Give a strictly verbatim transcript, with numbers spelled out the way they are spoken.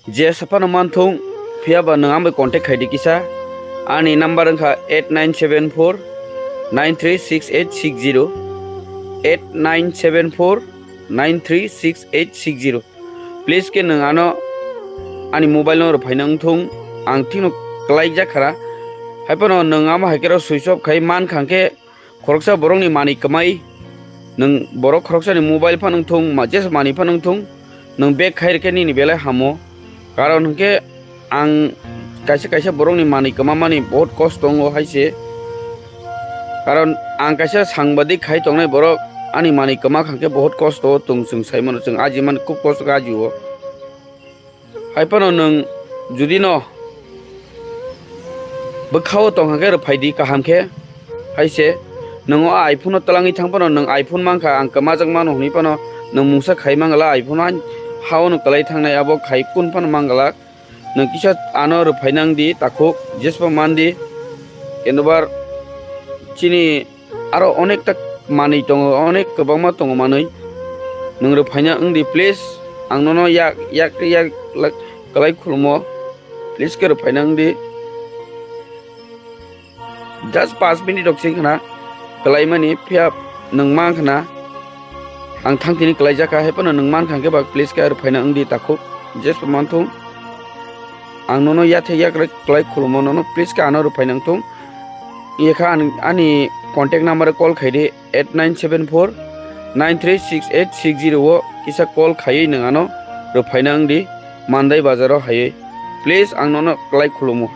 Je saphano manthung, phiyaba nwng ang bai contact khaidi kisa. Ani number wngkha eight nine seven four nine three six eight six zero, eight nine seven four nine three six eight six zero. Please khe nwng ano ani mobile no rwphaina wngthung, ang thikno kwlai jakhara. Haiphano nwng amo hai khe switch off khai mankha khe, khoroksa borokni manwi kwmai, nwng borok khoroksani mobile phano wngthung, ma-, jesa manwi phano wngthung, nwng back khai rwkhe nini belai hamo. Karon hwnkhe ang kaisa kaisa borokni manwi kwmamani bahut kosto wngo hai se. Karon ang kaisa sangbadik khai tongnai borok, ani manwi kwma kha khe bahut kosto o tong, chwng sai mano, chwng aji mani khub kosto khe aji o. Hai phano nwng judi no bwkha o tong kha khe rwphai di kaham khe. Hai se nwng o iPhone no twlangwi thang phano nwng iPhone mankha, ang kwmajak mano hwnwi phano nwng mungsa khai mangala iPhone, ha o no kwlai thangnai abo khai kun phano mangala. Nwng kisa ano rwphaina wng di takhuk, jesbo man di. Kenobar chini aro onek ta manwi tongo, onek kwbangma tongo manwi. Nwng rwphaina wng di please. Ang nono yak, yak, yak, lak-, kwlai khulumo. Please khe rwphaina wng di. Just paanch minute rok sing khna kwlai mani, phiya nwng man khna. Ang thang tini kwlai jaka, hai phano nwng man kha khe ba please khe rwphaina wng di takhuk. Jesbo manthung. Ang nono yathe yakre kwlai khulumo, nono please khe ano rwphaina wngthung. Yekha ani, ani contact number call khai di, eight nine seven four nine three six eight six zero o kisa call khaiwi nwng ano rwphaina wng di, Mandai bazar o haiwi. Please ang nono kwlai khulumo.